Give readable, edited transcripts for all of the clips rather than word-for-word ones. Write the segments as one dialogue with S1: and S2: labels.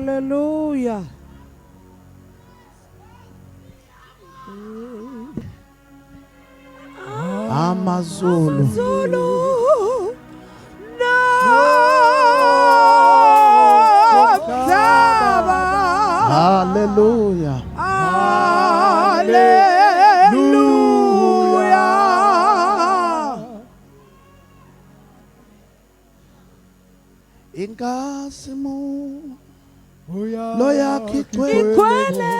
S1: Hallelujah.
S2: Amazulu.
S1: Zulu. Nomhlaba.
S2: Hallelujah.
S1: Hallelujah.
S2: Inkazimulo yakhe igcwele
S1: Igcwele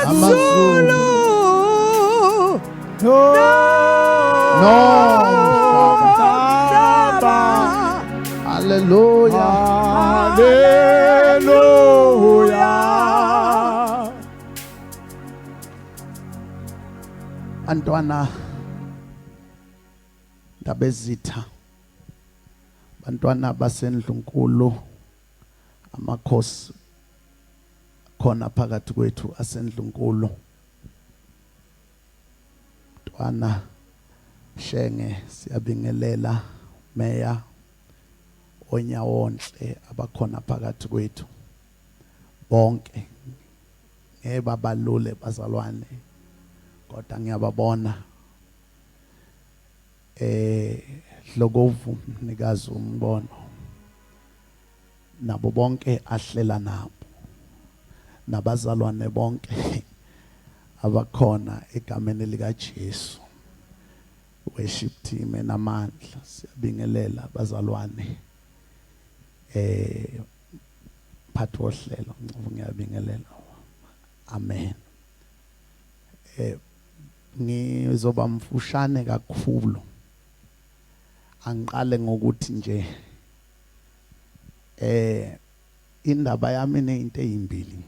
S1: amazulu.
S2: Nomhlaba. Hallelujah.
S3: Hallelujah.
S2: Bantwana ndabezitha, bantwana basendlunkulu, amakhosi khona phakathi kwethu asendlunkulu, Ntwana Shenge, siyabingelela meya onyawonhle abakhona phakathi kwethu bonke. Ngeke babalule bazalwane, kodwa ngiyababona. Dlokovu, mnikazi umbono, nabo bonke ahlela nabo, nabazalwane bonke abakhona egameni lika Jesu. Worship team enamandla, siyabingelela bazalwane. Mphathi wohlelo Ngcobo, ngiyabingelela. Amen. Ngizoba mfushane kakhulu. Angiqale ngokuthi nje indaba yami inezinto ezimbili nje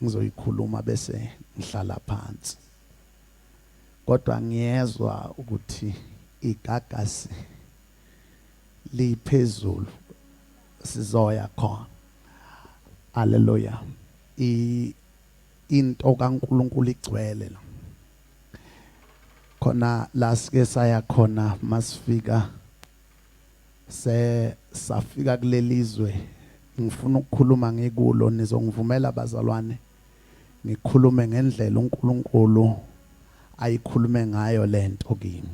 S2: ngizoyikhuluma bese ngihlala phansi, kodwa ngiyezwa ukuthi igagasi liphezulu, sizoya khona. Haleluya. Into kaNkuluNkulu igcwele la. Khona la sike saya khona, masifika se safika kulelizwe ngifuna ukukhuluma ngikulo. Nizongivumela bazalwane ngikhulume ngendlela uNkulunkulu ayikhulume ngayo lento kimi.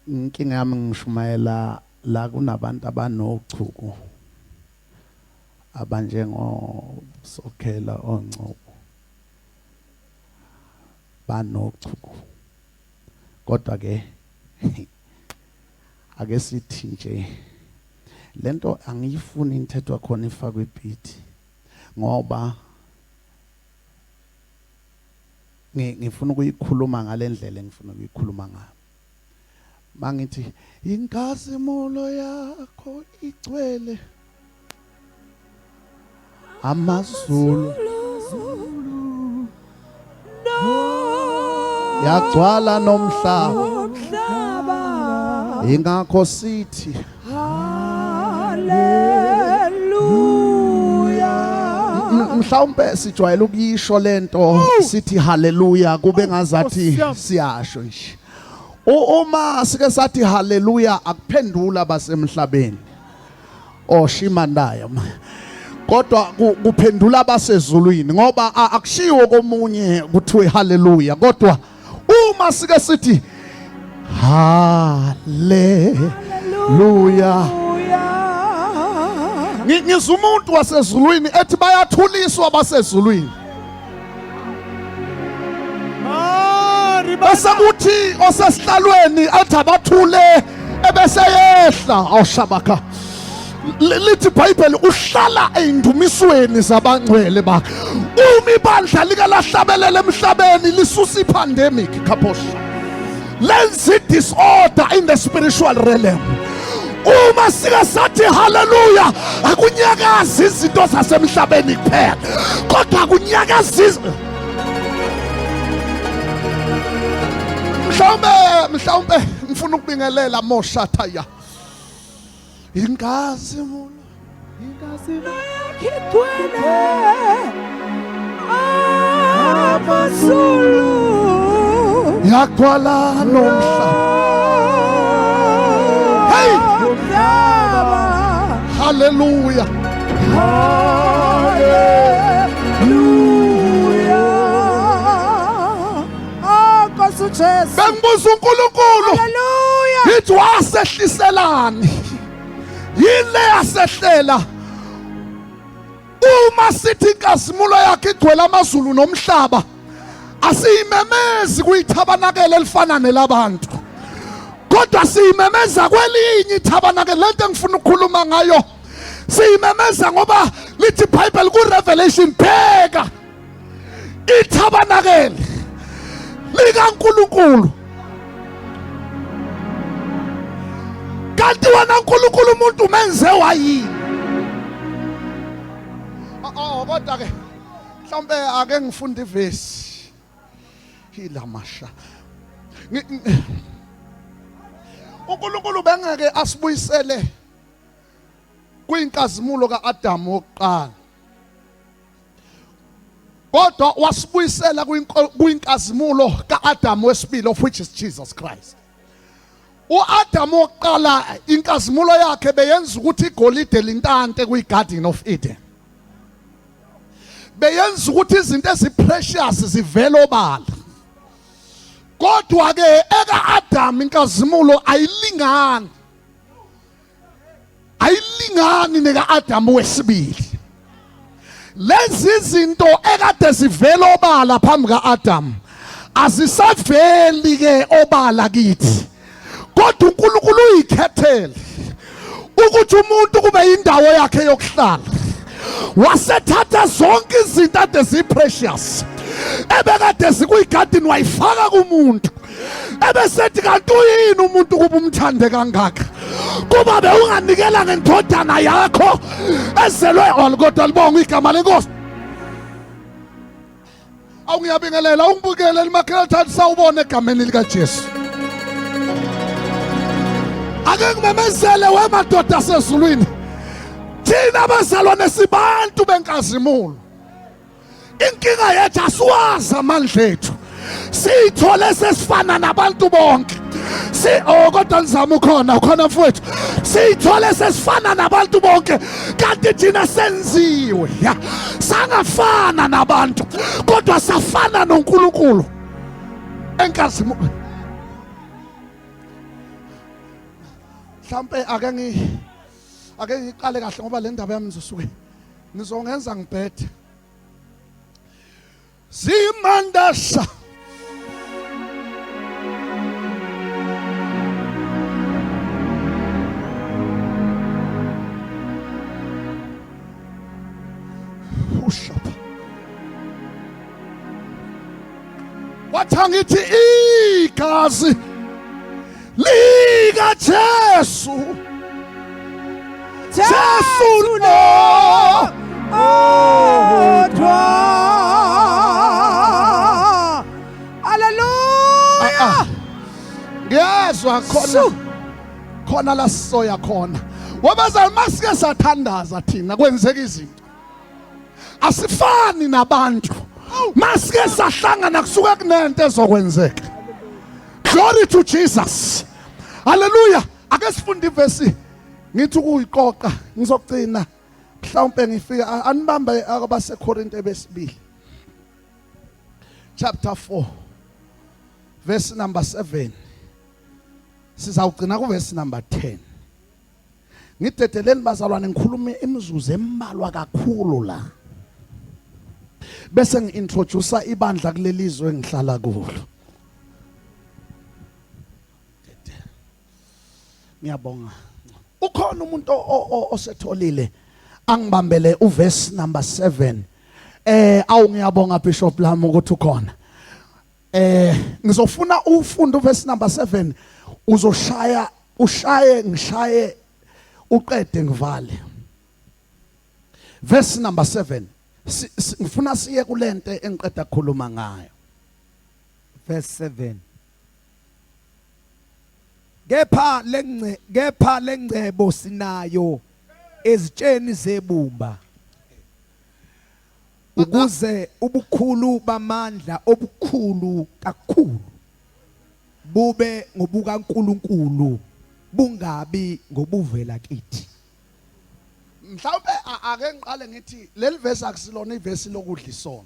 S2: Inkinga yami, ngishumayela la kunabantu abanochuku abanjengo Sokhela, oNgcobo, banochuku, kodwa ke ake sithi nje lento angiyifuni inthethwa khona ifakwe ibeat, ngoba ngifuna ukuyikhuluma ngalendlela engifuna ukuyikhuluma ngayo. Mangithi inkazimulo yakho igcwele amazulu, yagcwala nomhlaba,
S1: Umhlaba.
S2: Ingakho sithi
S1: Hallelujah.
S2: Mhlawumbe sijwayele ukuyisho lento, sithi haleluya, kube ngazathi
S3: Nkosi yami.
S2: siyasho nje. Uma sike sathi haleluya, akuphendula basemhlabeni oshimandaya, kodwa kuphendula abasezulwini, ngoba akushiwo komunye kuthiwe haleluya. Kodwa uma sike sithi haleluya, ngizwa umuntu wasezulwini ethi bayathuliswa basezulwini. Bese kuthi osesihlalweni athi abathule, ebese yehla awushabaka. Lithi iBhayibheli uhlala eindumisweni zabangcwele bakhe. Uma ibandla likalahlabelela emhlabeni, lisusa ipandemic khaphosha, lenza disorder in the spiritual realm. Uma sike sathi haleluya, akunyakazi izinto zasemhlabeni kuphela, kodwa akunyakazi. Mhlawumbe ngifuna ukubingelela moshathaya inkazimulo
S1: Igcwele amazulu,
S2: yagcwala nomhlaba. Hey!
S1: Umhlaba.
S2: Haleluya.
S1: Haleluya. Oh Nkosi uJesu.
S2: Bengibuza uNkulunkulu.
S1: Haleluya.
S2: Ngithi wasehliselani? Yini le yasehlela? Uma sithi inkazimulo yakhe igcwele amazulu nomhlaba, asiyimemezi kuyithabanakele elifana nelabantu. Kodwa siyimemeza kwelinye ithabanakele lento engifuna ukukhuluma ngayo. Siyimemeza ngoba lithi iBhayibheli kuRevelation bheka ithabanakele likaNkulunkulu. Kanti wena uNkulunkulu umuntu umenze wayini? Oh kodwa ke mhlawumbe ake ngifunde ivesi. Hilamasha. uNkulunkulu bengeke asibuyisele kwinkazimulo kaAdamu wokuqala. Kodwa wasibuyisela kwinkazimulo kaAdamu wesibili of which is Jesus Christ. uAdamu wokuqala inkazimulo yakhe beyenza ukuthi igolide lintante kwiGarden of Eden. Beyenza ukuthi izinto eziprecious zivele obala. Kodwa ke eka Adam inkazimulo ayilingani. Ayilingani neka Adam wesibili. Lezi zinto ekade zivela obala phambi kaAdam azisaveli ke obala kithi. Kodwa uNkulunkulu uyikhethele ukuthi umuntu kube indawo yakhe yokuhlala. Wasethatha zonke izinto ade ziprecious ebekade zikuyigadini wayifaka kumuntu. Ebesethi kanti uyini umuntu kuba umthande kangaka? Kuba bewunganikela ngendodana yakho ezelwe all kodwa libonga igama lenkosi. Awungiyabingelela ungibukele limakhela thatha sawubona egameni lika Jesu. Ake ngimemezele wemadoda asezulwini. Thina abazalwane sibantu benkazimulo. Inkinga yethu asiwazi amandla ethu. Siyithole sesifana nabantu bonke. Si oh kodwa nizama ukhona ukhona mfowethu. Siyithole sesifana nabantu bonke kanti thina senziwe. Ya. Sangafana nabantu kodwa safana noNkulunkulu. Enkazimulo. Mhlambe ake ngi ake ngiqale kahle ngoba le ndaba yami ngizosuke ngizongenza ngibhede. Zimandasha. Ushapha. Wathi angithi igazi lika Jesu. Jesu lo
S1: odwa. Hallelujah.
S2: Ngiyezwa khona khona la sisoya khona. Wabazali masike sathandaza thina kwenzeka izinto. Asifani nabantu. Masike sahlangana kusuke kunento ezokwenzeka. Glory to Jesus. Hallelujah. Ake sifunde ivesi ngithi ukuyiqoqa ngizogcina mhlawumbe ngifika anibambe abaseKorinte besibili chapter 4 verse number 7 sizawugcina ku verse number 10. Ngidedeleni bazalwane ngikhuluma imizuzu embalwa kakhulu la. Bese ngiintroduce ibandla kulelizwe engihlala kulo. Ngiyabonga. Ukhona umuntu osetholile angibambele uverse number 7. Awu ngiyabonga Bishop lami ukuthi ukhona. Ngizofuna ufunda uverse number 7 uzoshaya ushaye ngishaye uqede ngivale. Verse number 7. Ngifuna siye kulento engiqeda ukukhuluma ngayo.
S1: Verse 7. Kepha lengce kepha lengcebo sinayo ezitsheni zebumba ukuze ubukhulu bamandla obukhulu kakhulu bube ngobukaNkuluNkulu bungabi ngobuvela kithi.
S2: Mhlawumbe ake ngiqale ngithi leli verse akusilona ivesi lokudla isono.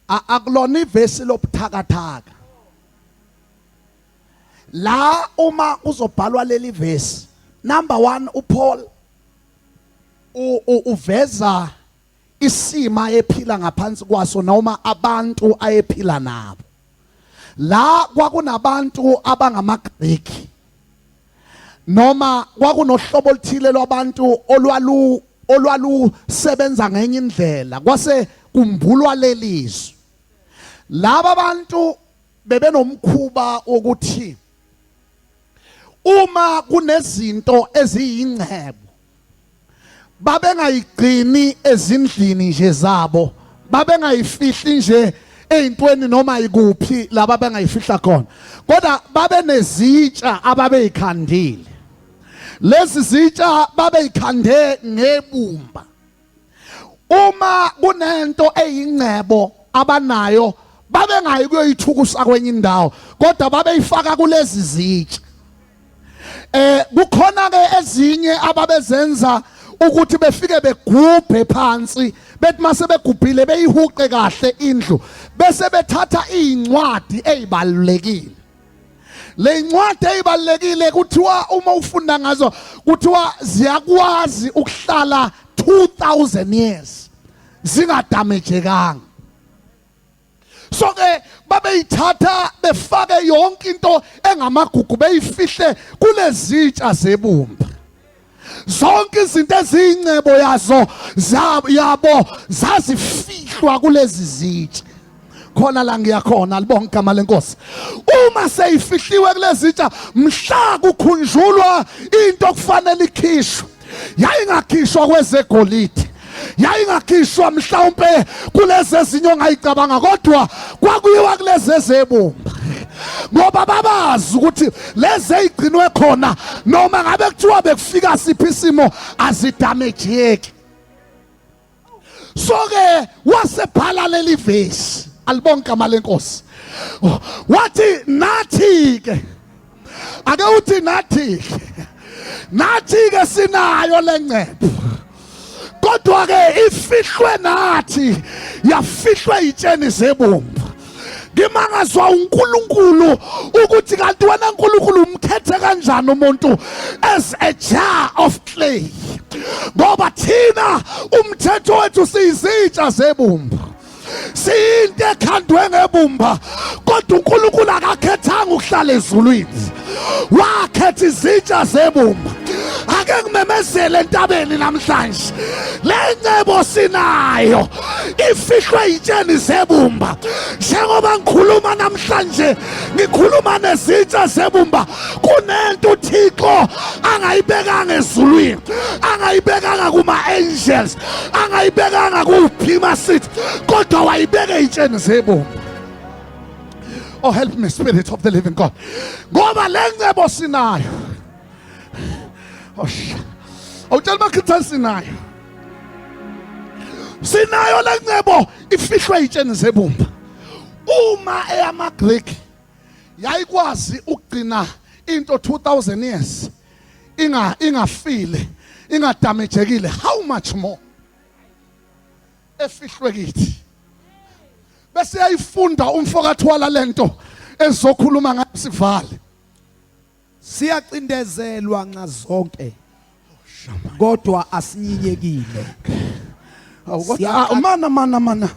S2: Akulona ivesi lobuthakathaka. La uma kuzobhalwa leli verse, number 1 uPaul uveza isima ephila ngaphansi kwaso noma abantu ayephila nabo. La kwakunabantu abangamaGreek noma kwakunohlobo oluthile lwabantu olwalu olwalusebenza ngenye indlela kwase kumbulwa lelizwi. Laba bantu bebenomkhuba wokuthi uma kunezinto eziyingcebo babengayigcini ezindlini nje zabo, babengayifihli nje eyintweni noma ikuphi laba bengayifihla khona, kodwa babenezitsha ababeyikhandile. Lezi zitsha babeyikhande ngebumba. Uma kunento eyingcebo abanayo babengayi kuyoyithukusa kwenye indawo, kodwa babeyifaka kulezi zitsha. Kukhona ke ezinye ababezenza ukuthi befike begubhe phansi, bethi mase begubhile beyihuqe kahle indlu, bese bethatha izincwadi ezibalulekile. Le ncwadi ezibalulekile kuthiwa uma ufunda ngazo kuthiwa ziyakwazi ukuhlala 2000 years zingadamejekanga. So ke babeyithatha befake yonke into engamagugu beyifihle kulezitsha zebumba. Zonke izinto eziyingcebo yazo yabo zazifihlwa kulezi zitsha. Khona la ngiyakhona, alibonke igama lenkosi. Uma seyifihliwe kulezi zitsha, mhla kukhunjulwa into okufanele ikhishwe, yayingakhishwa kwezegolide, yayingakhishwa mhlawumpe kulezi ezinye ongayicabanga, kodwa kwakuyiwa kulezi ezebumba, ngoba babazi ukuthi lezi ezigcinwe khona noma ngabe kuthiwa bekufika siphi isimo azidamejeki. So ke wasebhala leli vesi, alibonke igama lenkosi. Wathi nathi ke, ake uthi nathi ke, nathi ke sinayo lengcebo, kodwa ke ifihlwe nathi, yafihlwe itsheni zebumba. Ngimangazwa uNkulunkulu ukuthi kanti wena Nkulunkulu umkhethe kanjani umuntu as a jar of clay, ngoba thina umthetho wethu siyizitsha zebumba, siyinto ekhandwe ngebumba, kodwa uNkulunkulu akakhethanga ukuhlala ezulwini, wakhetha izitsha zebumba. Ake ngimemezele entabeni namhlanje, le ncebo sinayo ifihlwe itsheni zebumba. Njengoba ngikhuluma namhlanje, ngikhuluma nezitsha zebumba. Kunento uThixo angayibekanga ezulwini, angayibekanga kuma-angels, angayibekanga kuphima sithi, kodwa wayibeka ey'tsheni zebumba. Oh, help me, Spirit of the living God, ngoba le ncebo sinayo. Oh, awutshela bakhetha, sinayo, sinayo le ncebo ifihlwe ey'tsheni zebumba. Uma eyamaGreek yayikwazi ukugcina into 2000 years inga ingafile, ingadamejekile, how much more efihlwe kithi? Bese yayifunda umfokathwala lento ezokhuluma ngayo, sivale.
S1: Siyacindezelwa nxa zonke, kodwa asinyinyekile.
S2: Awu kodwa ah, mana mana mana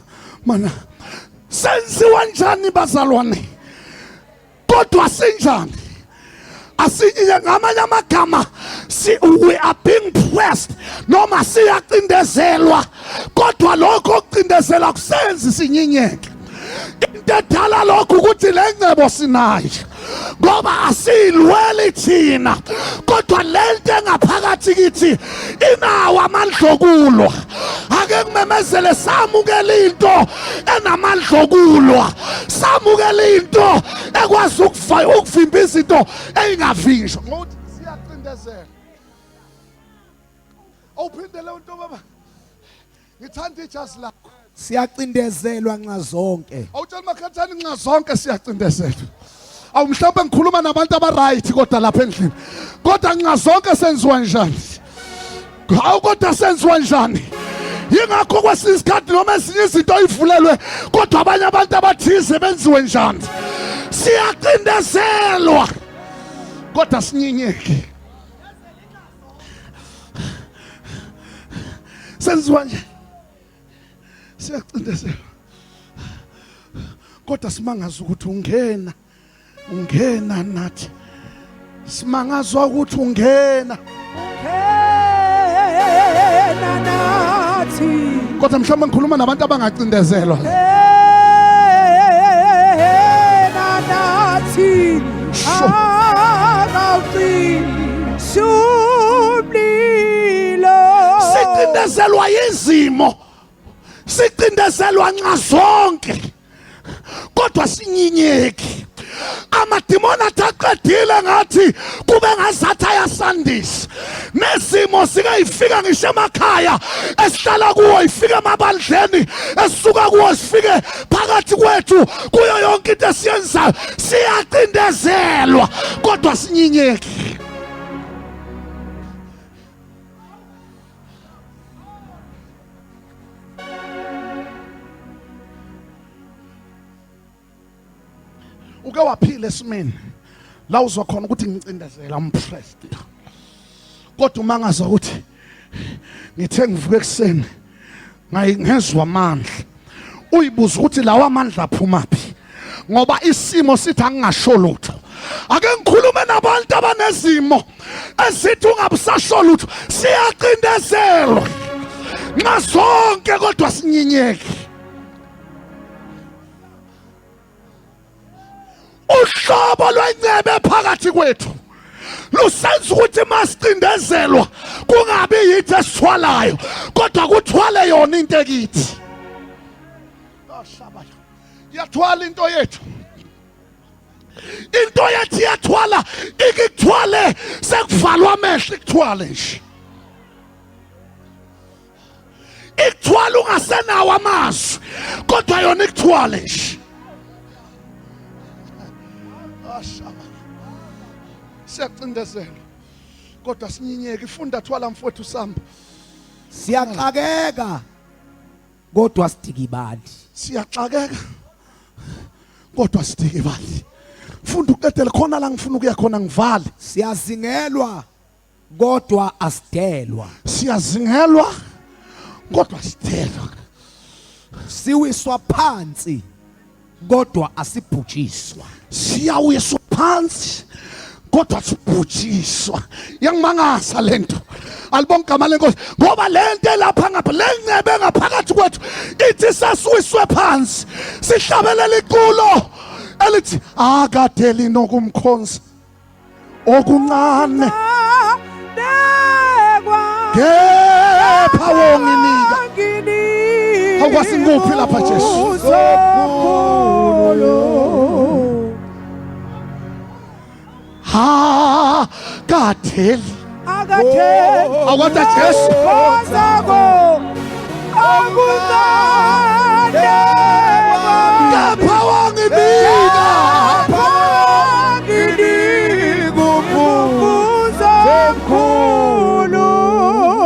S2: mana, senziwa njani bazalwane, kodwa sinjani? Asinye ngamanye amagama, si we are being pressed noma siyacindezelwa, kodwa lokho okucindezela kusenzi sinyinyeke. Into edala lokhu ukuthi le ngcebo sinayo, ngoba asiyilweli thina, kodwa lento engaphakathi kithi inawo amandla okulwa. Ake ngimemezele, samukela into enamandla okulwa, samukela into ekwazi ukuvimba izinto eyingavinjwa. Ngokuthi siyacindezela. Awuphinde leyo nto baba, ngithanda ijazi lakho.
S1: Siyacindezelwa nxa zonke.
S2: Awutshela makhathani, nxa zonke siyacindezelwa. Awu mhlawumbe ngikhuluma nabantu aba-right kodwa lapha endlini. Kodwa nxa zonke senziwa njani? Hawu kodwa senziwa njani? Yingakho kwesinye isikhathi noma ezinye izinto oyivulelwe kodwa abanye abantu abathize benziwe njani? Siyacindezelwa kodwa sinyinyeki. Senziwa nje siyacindezelwa kodwa simangaza ukuthi ungena ungena nathi simangazwa ukuthi ungena
S1: Ungena nathi
S2: kodwa mhlawumbe ngikhuluma nabantu abangacindezelwa
S1: Ungena nathi
S2: Sho.
S1: Akawucishe umlilo
S2: sicindezelwa yizimo sicindezelwa nxa zonke kodwa sinyinyeki amadimoni athi aqedile ngathi kube ngazathi ayasandisa nezimo sike ifika ngisho emakhaya esihlala kuwo ifike emabandleni esisuka kuwo sifike phakathi kwethu kuyo yonke into esiyenzayo siyacindezelwa kodwa sinyinyeki. Uke waphila esimeni la uzwa khona ukuthi ngicindezela umprest, kodwa uma ngazwa ukuthi ngithe ngivuka ekuseni ngezwa amandla, uyibuza ukuthi lawa amandla aphumaphi, ngoba isimo sithi angingasho lutho. Ake ngikhulume nabantu abanezimo esithi ungabusasho lutho. Siyacindezelwa nxa zonke kodwa sinyinyeki. Uhlobo lwencebe phakathi kwethu lusenza ukuthi masicindezelwa kungabi yithi esithwalayo kodwa kuthwale yona into ekithi. Iyathwala into yethu, into yethu iyathwala, ikikuthwale sekuvalwa amehlo, ikuthwale nje, ikuthwala ungasenawo amazwi kodwa yona ikuthwale nje. Siyacindezelwa kodwa sinyinyeke. Ifunda thwala mfowethu samba.
S1: Siyaxakeka kodwa sidikibali.
S2: Siyaxakeka kodwa sidikibali. Funda uqedele khona la ngifuna ukuya khona ngivale.
S1: Siyazingelwa kodwa asidelwa.
S2: Siyazingelwa kodwa sidelwa.
S1: Siwiswa phansi kodwa asibhujiswa.
S2: Siyawiswa phansi kodwa sibhujiswa. Iyangimangaza lento. Alibonke igama lenkosi ngoba lento elapha ngapha lencebe ngaphakathi kwethu ithi sasiwiswe phansi sihlabelela iculo elithi akadeli nokumkhonza okuncane kepha wonginika. Awukwasikuphi lapha Jesu? Ha katheli akwata Jesu kepha wanginika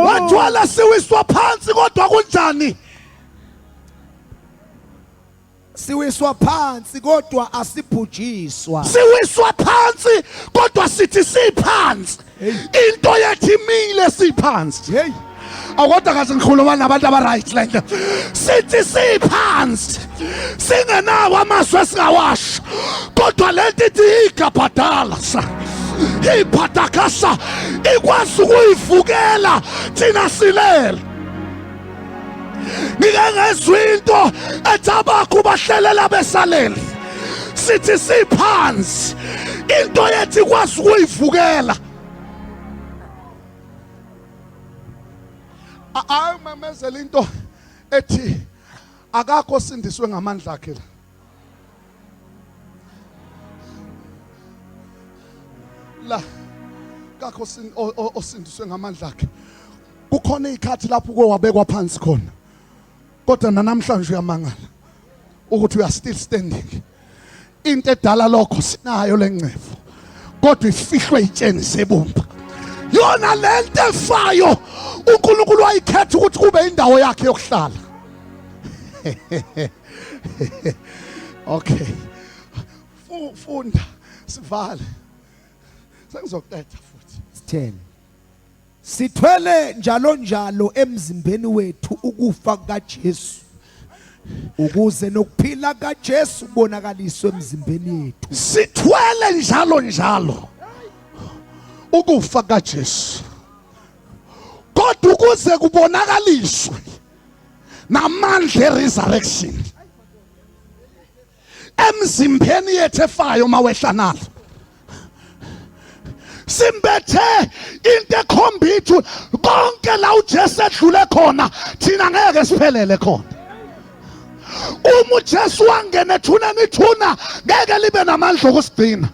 S2: wathwala siwiswa phansi kodwa kunjani?
S1: Siwiswa phansi kodwa asibhujiswa.
S2: Siwiswa phansi kodwa sithi siphansi, into yethu imile siphansi.
S1: Hey.
S2: Akodwa kaze ngikhuluma nabantu aba-right le nto. Sithi siphansi singenawo amazwi esingawasho kodwa le nto ithi igabhadala sa ibhadakasa ikwazi ukuyivukela thina silele. Ngike ngezwa into ethi abakho bahlelela besalele. Sithi siphansi into yethu ikwazi ukuyivukela. Ayimemezela into ethi akakho osindiswe ngamandla akhe la. La kakho osindiswe ngamandla akhe. Kukhona izikhathi lapho uke wabekwa phansi khona kodwa nanamhlanje uyamangala ukuthi we are still standing. Into edala lokho, sinayo lengcevu, kodwa ifihlwe itsheni zebumba. Yona lento efayo uNkulunkulu wayikhetha ukuthi kube indawo yakhe yokuhlala. Okay, funda, sivale, sengizoqeda futhi.
S1: 10. Sithwele njalo njalo emzimbeni wethu ukufa kukaJesu, ukuze nokuphila kaJesu kubonakaliswe emzimbeni yethu.
S2: Sithwele njalo njalo ukufa kaJesu, kodwa ukuze kubonakaliswe namandla e-resurrection emzimbeni yethu efayo mawehla nalo. Simbethe into ekhomba ithu konke la uJesu edlule khona, thina ngeke siphelele khona. Uma uJesu wangena ethuneni, ithuna ngeke libe namandla okusigcina,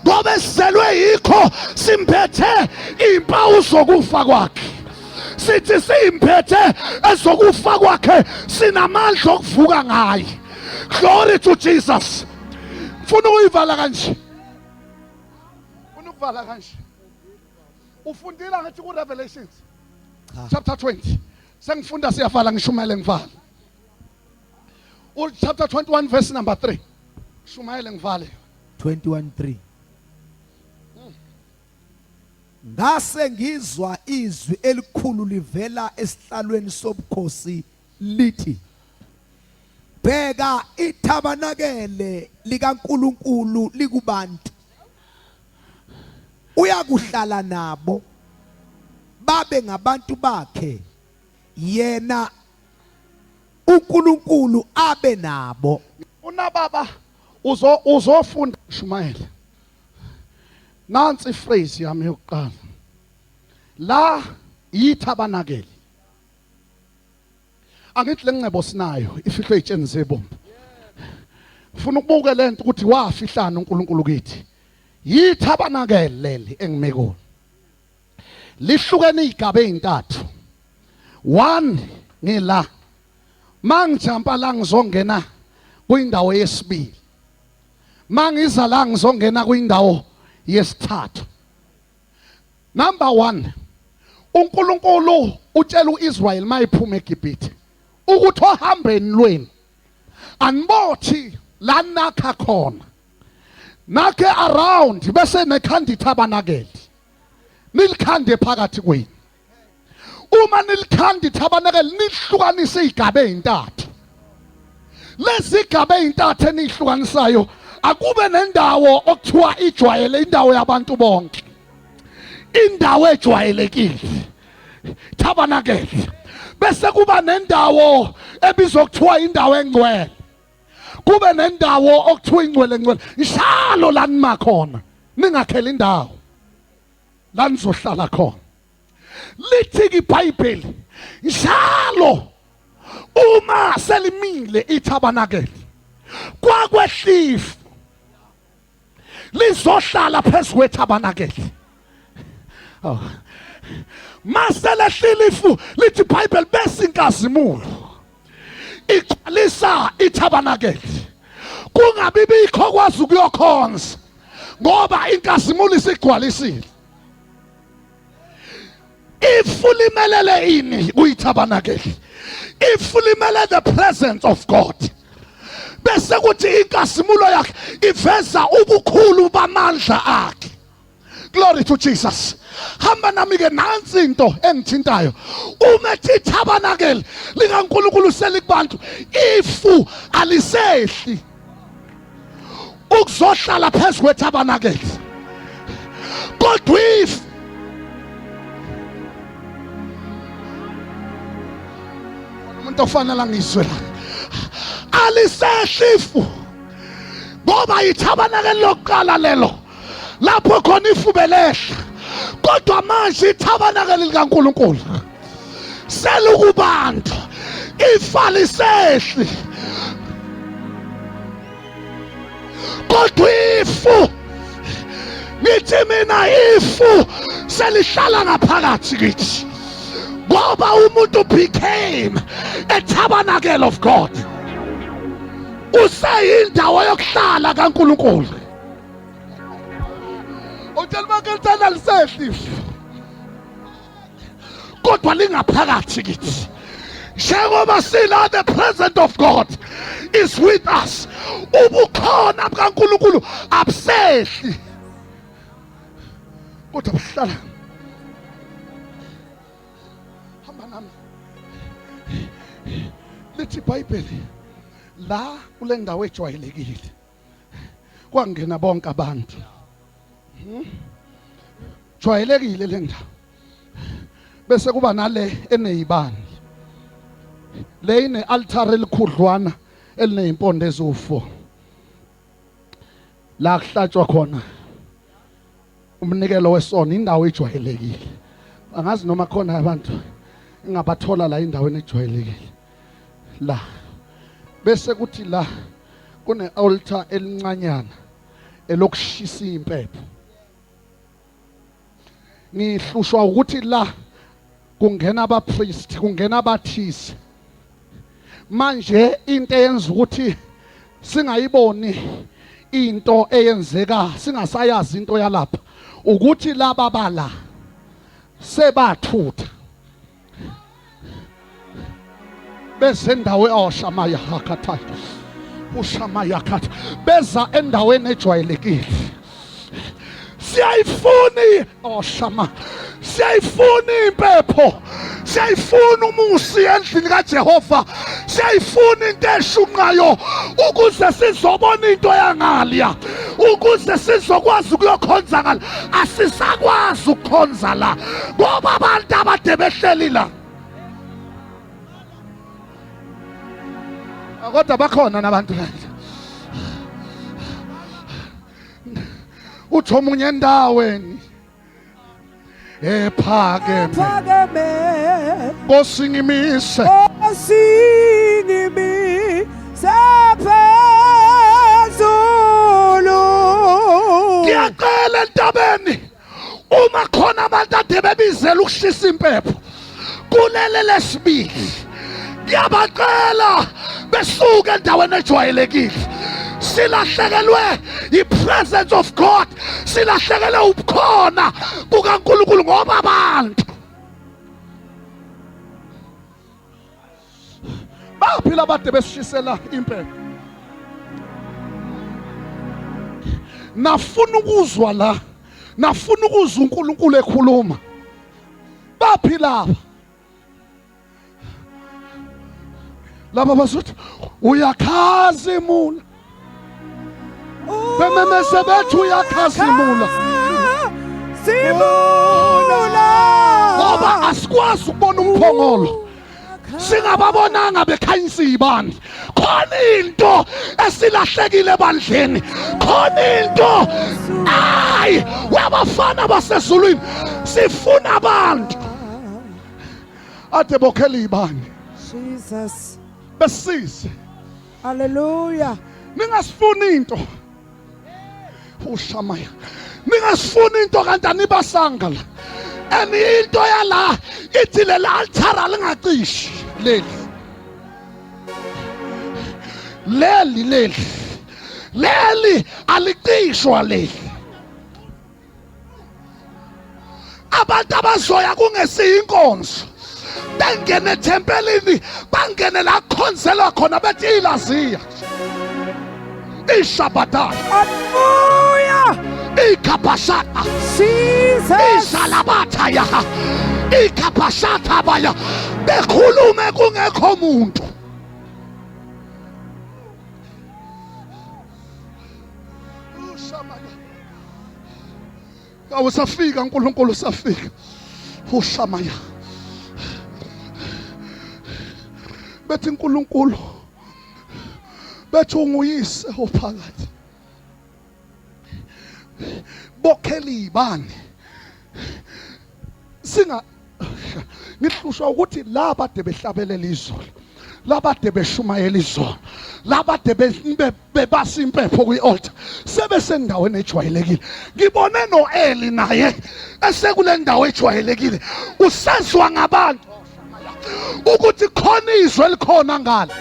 S2: ngoba esizelwe yikho simbethe impawu zokufa kwakhe. Sithi siyimphethe ezokufa kwakhe, sinamandla okuvuka ngaye. Glory to Jesus. Mfuna ukuyivala kanje, funa ukuvala kanje. Ufundile ngathi ku Revelations chapter 20? Sengifunda, siyavala, ngishumayele ngivala. U chapter 21 verse number 3, shumayele ngivale.
S1: 21:3. Ngase ngizwa izwi elikhulu livela esihlalweni sobukhosi lithi, "Bheka, ithabanakele likaNkulunkulu likubantu, uyakuhlala nabo, babe ngabantu bakhe, yena uNkulunkulu abe nabo."
S2: Unababa uzofunda shumayela. Nansi iphrase yami yokuqala la, yithabanakele. Angithi lengcebo sinayo ifihlwe itsheni zebombu. Ufuna ukubuke lento ukuthi wafihlana uNkulunkulu kithi. Yithabanakele leli engime kulo, lihlukene izigaba ezintathu. One, ngila mangijampa la, ngizongena kwindawo yesibili. Mangiza la, ngizongena kwindawo yesithathu. Number 1, uNkulunkulu utshela uIsrael mayiphuma eGibhithe ukuthi ohambeni lweni anibothi la nakha khona, nakhe around, bese nekhanda ithabanakele, nilikhande phakathi kwenu. Uma nilikhanda ithabanakele, nihlukanise izigaba ezintathu. Lezi gaba ezintathu enihlukanisayo, akube nendawo okuthiwa ijwayele, indawo yabantu bonke, indawo ejwayelekile, tabernacle, bese kuba nendawo ebizwa kuthiwa indawo engcwele, kube nendawo okuthiwa ingcwele ngcwele. Njalo la nima khona, ningakhela indawo la nizohlala khona. Lithi iBhayibheli, njalo uma selimile ithabanakele, kwakwehlifu lizohlala phezu kwethabanakele. Oh. Maselehlile ifu, lithi iBhayibheli, bese inkazimulo igcwalisa ithabanakele, kungabi bikho kwazi ukuyokhonza, ngoba inkazimulo isigcwalisile. Ifu limelele ini kuyithabanakele? Ifu limele the presence of God, bese kuthi inkazimulo yakhe iveza ubukhulu bamandla akhe. Glory to Jesus. Hamba nami ke, nansi into engithintayo. Uma ethi ithabanakele likaNkulunkulu selikubantu, ifu alisehli ukuzohlala phezu kwethabanakele, kodwa ifu, umuntu ofanele angizwe la, alisehli ifu, ngoba ithabanakele lokuqala lelo lapho khona ifu belehla, kodwa manje ithabanakele likaNkulunkulu selukubantu, ifa lisehli, kodwa ifu, ngithi mina, ifu selihlala ngaphakathi kithi, ngoba umuntu became a tabernacle of God. Useyindawo yokuhlala kaNkulunkulu. Utshela bakhe lisehli kodwa lingaphakathi kithi. Njengoba sila, the presence of God is with us. Ubukhona bukaNkulunkulu abusehli kodwa buhlala. Hamba nami, lithi iBhayibheli la kule ndawo ejwayelekile kwangena bonke abantu. Jwayelekile le ndawo, bese kuba nale enezibani, le ine altar elikhudlwana elinezimpondo eziwu4 la kuhlatshwa khona umnikelo wesono. Indawo ejwayelekile, angazi noma khona abantu engabathola la endaweni ejwayelekile la. Bese kuthi la kune altar elincanyana elokushisa impepho. Ngihlushwa ukuthi la kungena abapriest, kungena abathisi. Manje into eyenza ukuthi singayiboni into eyenzeka, singasayazi into yalapha, ukuthi laba bala sebathutha bezendawo oshamaya hakatha ushamaya khatha, beza endaweni ejwayelekile. Siyayifuni oshama, siyayifuna impepho, siyayifuna umusi endlini kaJehova, siyayifuna into eshunqayo ukuze sizobona into yangalya, ukuze sizokwazi ukuyokhonza ngala. Asisakwazi ukukhonza la ngoba abantu abade behleli la, kodwa bakhona nabantu la. Uthi omunye endaweni ephakeme,
S1: phakeme,
S2: Nkosi ngimise,
S1: Nkosi ngimise phezulu.
S2: Ngiyacela entabeni, uma khona abantu ade bebizela ukushisa impepho kulele lesibili, ngiyabacela besuke endaweni ejwayelekile. Silahlekelwe i-presence of God, silahlekelwe ubukhona bukaNkulunkulu ngoba abantu baphi labade besishisela impepho. Nafuna ukuzwa la, nafuna ukuzwa uNkulunkulu ekhuluma, baphi laba laba bazothi uyakhazimula, bememeze bethi uyakhazimula?
S1: Simula.
S2: Ngoba asikwazi ukubona umphongolo singababonanga bekhanyisa izibani. Khona into esilahlekile ebandleni, khona into. Ayi, wabafana basezulwini, sifuna abantu ade bokhela izibani.
S1: Jesus.
S2: Besize.
S1: Hallelujah.
S2: Ningasifuni into ushamaya, ningasifuni into kanti anibasanga la. And into yala ithi leli altara lingacishi, leli leli leli leli alicishwa leli. Abantu abazoya kungesiyinkonzo, bengene ethempelini, bangene la khonzelwa khona, bethi ilaziya ishabadala.
S1: Hallelujah.
S2: Ikhabhashata.
S1: Jesus.
S2: Izalabatha ya ikhabhashatha baya bekhulume kungekho muntu. Ushamaya. Awusafika uNkulunkulu, usafika ushamaya, bethi uNkulunkulu, bethi unguyise ophakathi, bokhela izibani. Singa ngihlushwa ukuthi laba de behlabelela izolo, labade beshumayela izolo, labade bebasa impepho kwi-altar, sebesendaweni ejwayelekile. Ngibone no-Eli naye esekule ndawo ejwayelekile, usezwa ngabantu ukuthi khona izwe elikhona ngale.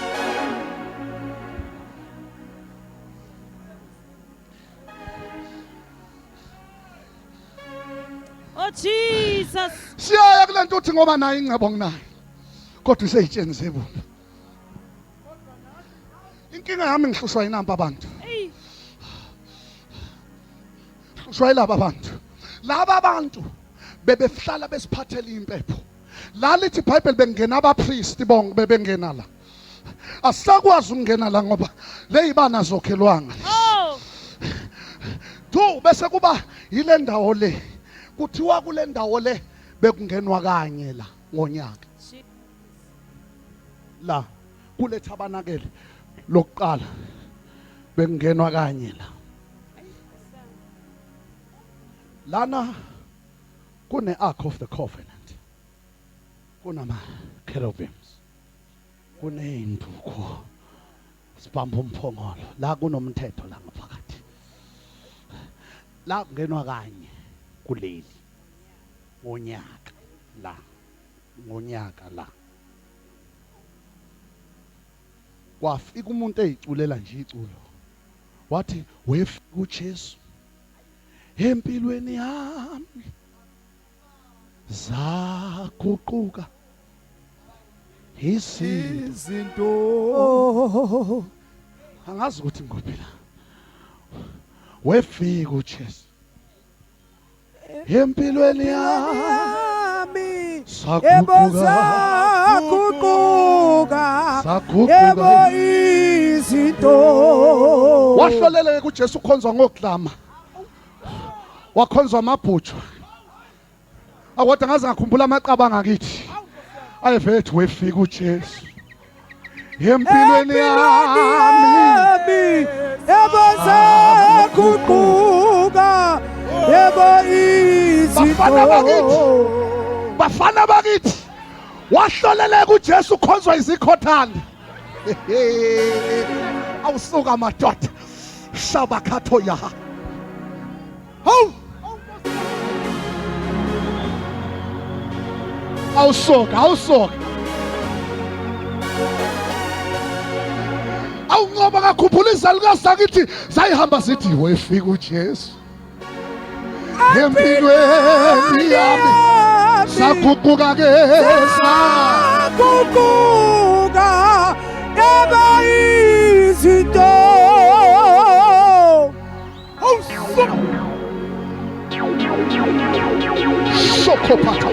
S3: Oh Jesus.
S2: Siyaya kulento uthi ngoba nayo ingcebo nginayo. Kodwa iseyitsheni zebumba. Inkinga yami ngihlushwa yinampa abantu.
S3: Hey.
S2: Hlushwa yilaba bantu. Laba bantu bebehlala besiphathela impepho. La lithi iBhayibheli bengena abapriest bonke bebengena la. Asisakwazi ukungena la ngoba leyibana zokhelwanga.
S3: Oh.
S2: Tu bese kuba yile ndawo le. Kuthiwa kule ndawo le bekungenwa kanye la ngonyaka. La kule thabanakele lokuqala bekungenwa kanye la. Lana kune Ark of the Covenant. Kunama cherubims. Kuneyinduku. Sibamba umphongolo. La kunomthetho la ngaphakathi. La kungenwa kanye kuleli ngonyaka la ngonyaka la. Kwafika umuntu eziculela nje iculo. Wathi wefika uJesu empilweni yami zaguquka izinto.
S1: Oh.
S2: Angazi ukuthi ngikuphi la. Wefika uJesu empilweni yami
S1: Yebo
S2: saguquka
S1: saguquka.
S2: saguquka
S1: Yebo izinto.
S2: Wahloleleka uJesu ukhonzwa ngoklama. Wakhonzwa amabhujo. Akodwa ngaze ngakhumbula amaqabanga akithi. Ayevethu wefika uJesu empilweni yami.
S1: Yebo saguquka. Yebo
S2: Bafana bakithi.
S1: izinto.
S2: Bafana bakithi. Wahloleleka uJesu ukhonzwa izikhothane. Awusuka madoda. Shabakatho ya. Hawu. Awusuka, awusuka. Awunqoba ngakhuphula izalukazi zakithi zayihamba zithi wefika uJesu empilweni yami saguquka ke
S1: Saguquka. Yebo izinto.
S2: Sokophatha.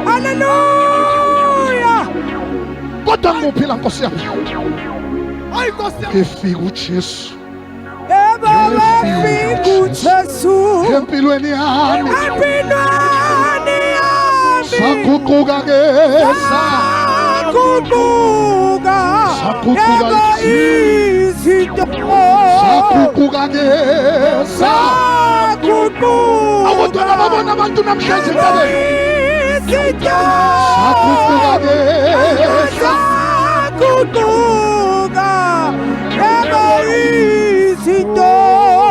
S1: Hallelujah.
S2: Kodwa ngikuphila Nkosi yami.
S4: Hayi Nkosi yami.
S2: Efika uJesu
S1: Yebo wefika uJesu
S2: empilweni yami
S1: empilweni yami.
S2: saguquka ke
S1: Saguquka.
S2: Saguquka
S1: Yebo izinto.
S2: saguquka ke
S1: Saguquka.
S2: Abantwana babona abantu namhlanje entabeni.
S1: Izinto.
S2: Saguquka ke
S1: Saguquka. Yebo izinto.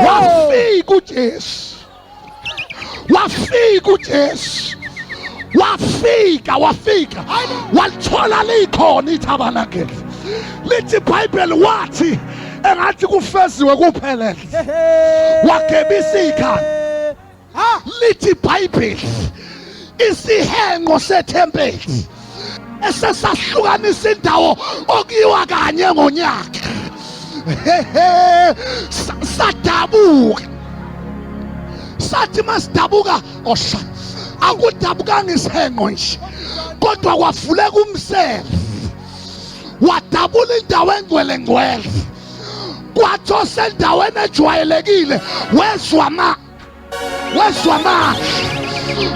S2: Wafika uJesu. Wafika uJesu. Wafika, wafika. Walithola likhona ithabanakele. Lithi iBhayibheli wathi engathi kufeziwe kuphelele. Wagebisa ikhanda. Lithi iBhayibheli isihenqo sethempeli esesahlukanisa indawo okuyiwa kanye ngonyaka. Sadabuka. Sathi masidabuka osha akudabukanga isihenqo nje kodwa kwavuleka umsele wadabula indawo engcwele ngcwele kwathi osendaweni ejwayelekile wezwa ma wezwa amandla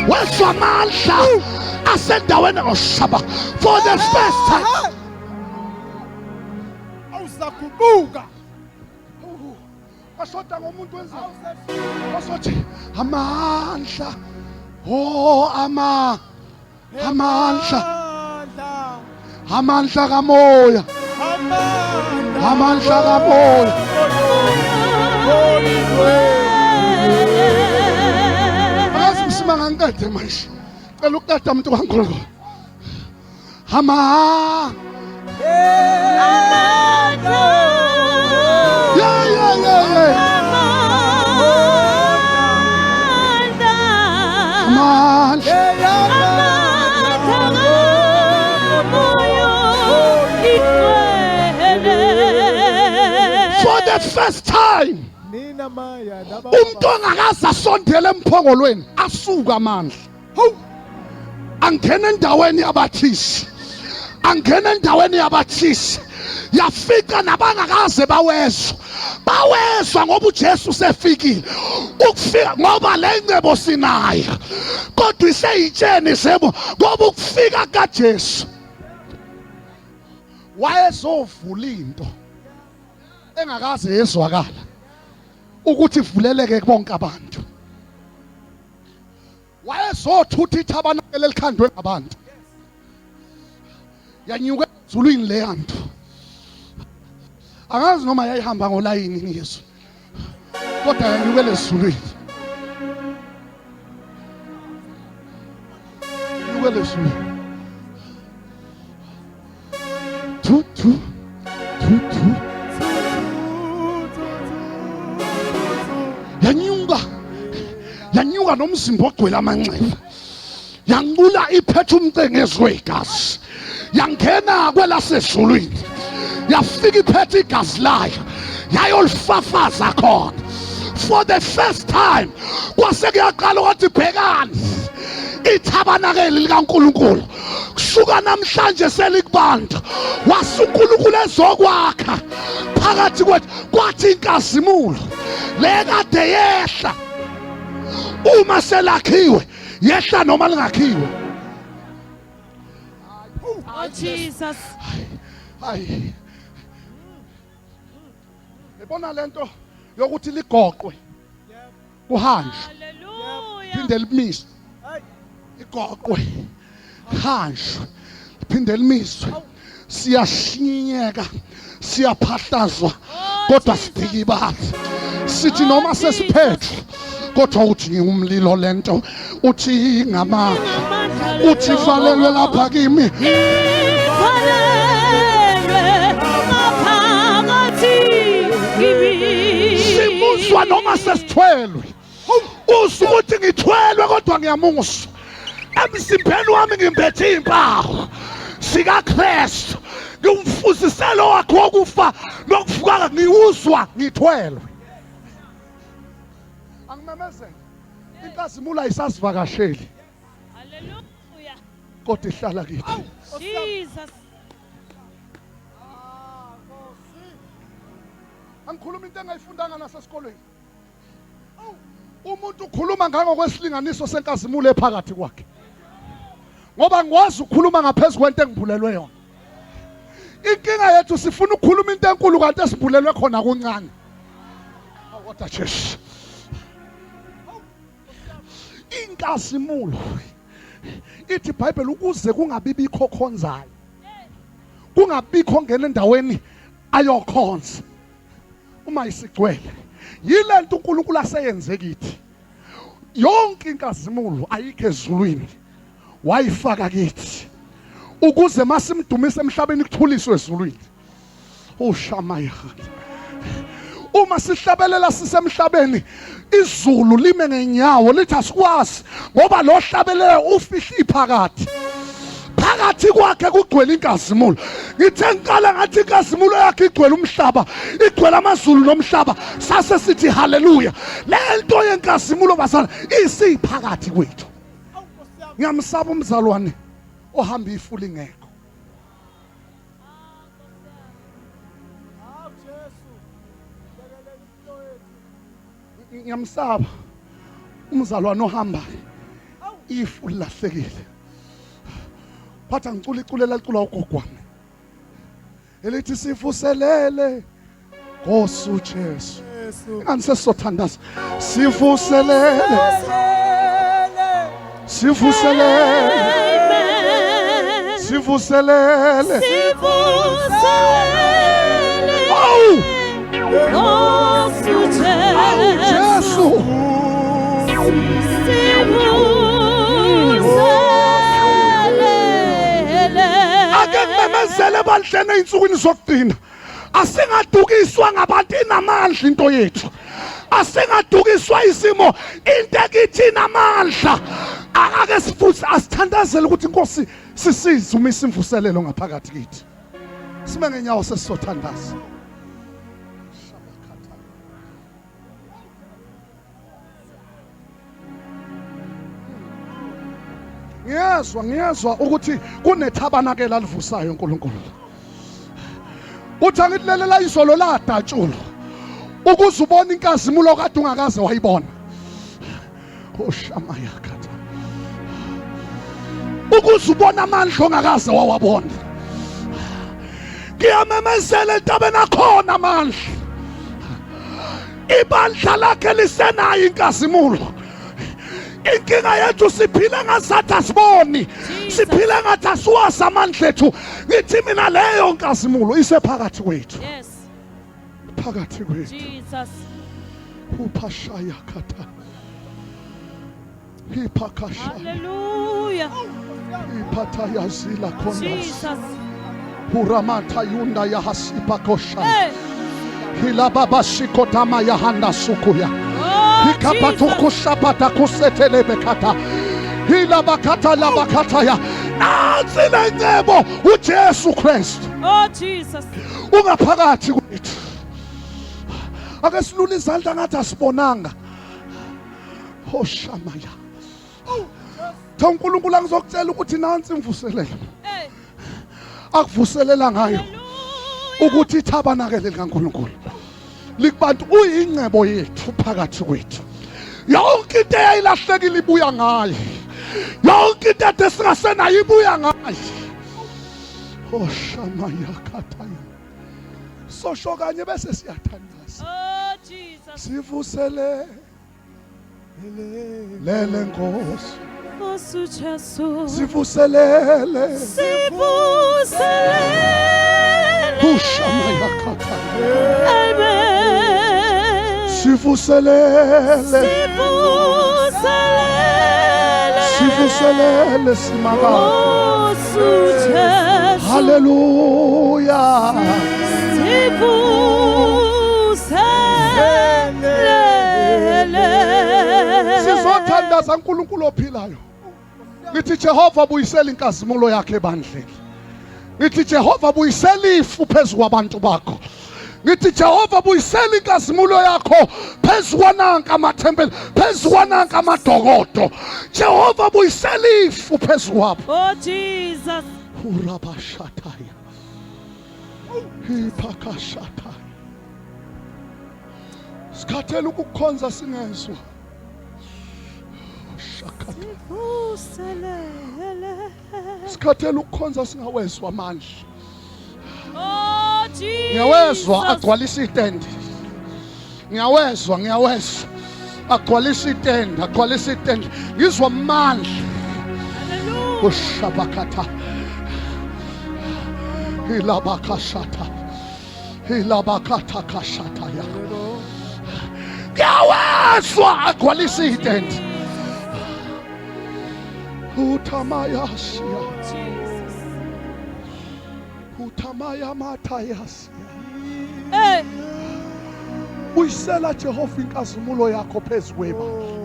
S2: wezwa amandla asendaweni oshaba for the first time.
S4: Awusaguquka.
S2: Washoda ngomuntu wenzani wasothi amandla oh ama amandla amandla kamoya amandla kamoya. Akazi msima ngangiqede manje cela ukuqeda umuntu kaNkulunkulu ama yeah yeah yeah yeah first time
S4: Nina maya laba
S2: umuntu ongakaze asondele emphongolweni asuka amandla
S4: Hawu
S2: angena endaweni yabathisi angena endaweni yabathisi yafica nabangakaze bawezwa bawezwa ngoba uJesu usefikile ukufika ngoba le ncebo sinayo kodwa iseyitsheni zebo ngoba ukufika kaJesu wayezovula into engakaze yezwakala ukuthi ivuleleke kubonke abantu wayezothutha ithabanakele elikhandwe ngabantu yanyuka ezulwini leya nto angazi noma yayihamba ngolayini ngiyesu kodwa yanyukela ezulwini nyukela ezulwini tu tu tu tu yanyuka yanyuka nomzimba ogcwele amanxeba yanqula iphethe umcengezi wegazi yangena kwelasezulwini yafika iphethe igazi layo yayolifafaza khona for the first time kwase kuyaqala ukuthi bhekani ithabanakeli likaNkulunkulu kusuka namhlanje selikubantu wasunkulunkulu ezokwakha phakathi kwethu kwathi inkazimulo le kade yehla uma selakhiwe yehla noma lingakhiwe
S3: Oh Jesus.
S2: Hayi. Yibona lento yokuthi ligoqwe. Kuhanjwe.
S3: Hallelujah.
S2: Phinde limiswe. Igoqwe. Hanjwe. Phinde limiswe. Siyashinyeka. Siyaphahlazwa. Kodwa sidikibala. Sithi noma sesiphethwe kodwa uthi ngumlilo lento uthi ngamandla uthi valelwe lapha kimi
S3: Ivalelwe ngaphakathi kimi.
S2: Simuzwa noma sesithwelwe uzwa ukuthi ngithwelwe kodwa ngiyamuzwa emzimbeni wami ngimbethe iy'mpawu zikaKristu ngiwumfuziselo wakhe wokufa nokuvuka ngiwuzwa ngithwelwe angimemezele inkazimulo ayisasivakasheli
S3: Hallelujah.
S2: kodwa ihlala kithi
S3: Jesus.
S2: angikhuluma into engayifundanga nasesikolweni umuntu ukhuluma ngangokwesilinganiso senkazimulo ephakathi kwakhe ngoba ngikwazi ukukhuluma ngaphezu kwento engibulelwe yona inkinga yethu sifuna ukukhuluma into enkulu kanti esibulelwe khona kuncane kodwa Jesu inkazimulo ithi iBhayibheli ukuze kungabibikho khonzayo kungabikho ngena endaweni ayokhonza uma isigcwele yilento uNkulunkulu aseyenze kithi yonke inkazimulo ayikho ezulwini wayifaka kithi ukuze masimdumise emhlabeni kuthuliswe ezulwini ushamayana uma sihlabelela sisemhlabeni izulu lime ngenyawo lithi asikwazi ngoba lo hlabelela ufihla iphakathi phakathi kwakhe kugcwele inkazimulo ngithe ngiqala ngathi inkazimulo yakhe igcwele umhlaba igcwele amazulu nomhlaba sase sithi haleluya le nto yenkazimulo bazana isiphakathi kwethu ngiyamsaba umzalwane ohamba ifuli ngekho ngiyamsaba umzalwane ohambayo ifu lilahlekile phatha ngicula iculo elalicula ugogwane elithi sivuselele Nkosi uJesu ingani sesizothandaza sivuselele sivuselele sivuselele awu awu Jesu ake ngimemezele ebandleni ey'nsukwini zokugcina asingadukiswa ngabantu inamandla into yethu asingadukiswa isimo into ekithi inamandla akake sifuthi asithandazele ukuthi inkosi sisize uma isimvuselelo ngaphakathi kithi sime ngenyawo sesizothandaza. Ngiyezwa, ngiyezwa ukuthi kunethabanakela alivusayo uNkulunkulu. Uthi angithi lelela izolo ladatshulwa ukuze ubone inkazimulo kade ungakaze wayibona. Oshamayakatha. Ukuze ubone amandla ongakaze wawabona. Ngiyamemezela entabeni akhona amandla. Ibandla lakhe lisenayo inkazimulo. Inkinga yethu siphila ngazathi asiboni, siphila ngathi asiwazi amandla ethu. Ngithi mina leyo nkazimulo isephakathi kwethu.
S3: Yes.
S2: Phakathi kwethu.
S3: Jesus.
S2: Uphashaya khatha. Iphakasha.
S3: Hallelujah.
S2: Iphatha yazila khona.
S3: Jesus.
S2: Huramata yunda yahasipakosha.
S3: Hey.
S2: Hilababashikotama yahanda sukuya.
S3: Oh, Jesus.
S2: Ikapatukushapata kusetelebekata. Hilabakata labakata ya. Nansi le ncebo uJesu Kristu
S3: Oh, Jesus.
S2: ungaphakathi kwethu. Ake silule izandla ngathi asibonanga. Hoshamaya. Cha uNkulunkulu angizokutshela ukuthi nansi imvuselelo.
S3: Hey.
S2: Akuvuselela ngayo
S3: Hallelujah.
S2: ukuthi ithabanakele likaNkulunkulu likubantu uyingcebo yethu phakathi kwethu. Yonke into eyayilahlekile ibuya ngaye. Yonke into ade singasenayo ibuya ngaye. Hoshamaya khataya. Sosho kanye bese siyathandaza.
S3: Oh, Jesus.
S2: Sivusele lele Nkosi.
S3: Nkosi Jesu.
S2: Sivuselele.
S3: Sivuselele.
S2: Hushamaya khataya.
S3: Amen.
S2: Sivuselele.
S3: Sivuselele.
S2: Sivuselele simaka.
S3: Nkosi Jesu.
S2: Hallelujah.
S3: Sivuselele.
S2: Sizothandaza uNkulunkulu ophilayo. Ngithi Jehova buyisela inkazimulo yakhe ebandleni. Ngithi Jehova buyisela ifu phezu kwabantu bakho. Ngithi Jehova buyisela inkazimulo yakho phezu kwananka amathempeli, phezu kwananka amadokodo. Jehova buyisela ifu phezu kwabo.
S3: Oh Jesus.
S2: Urabashataya. Iphakashataya. Sikhathele ukukhonza singezwa. Shakata.
S3: Sivuselele.
S2: Sikhathele ukukhonza singawezwa amandla.
S3: Oh Jesus.
S2: Ngiyawezwa agcwalisa itende. Ngiyawezwa, ngiyawezwa. Agcwalisa itende, agcwalisa itende. Ngizwa amandla.
S3: Hallelujah.
S2: Ushabakata. Ilabakashata. Ilabakata kashata ya. Ngiyawezwa agcwalisa itende. Utamayasia.
S3: Jesus.
S2: Utamaya matayasia.
S3: Hey.
S2: Buyisela Jehova inkazimulo yakho phezu kwebandla.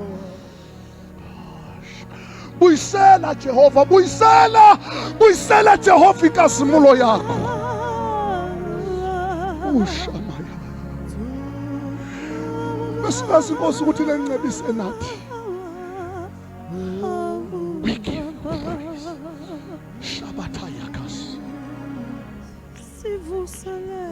S2: Buyisela Jehova, buyisela, buyisela Jehova inkazimulo yakho. Ushamaya. Besingazi Inkosi ukuthi lencebo isenathi. We give you praise. Shabatha yakas.
S3: Sivuselele.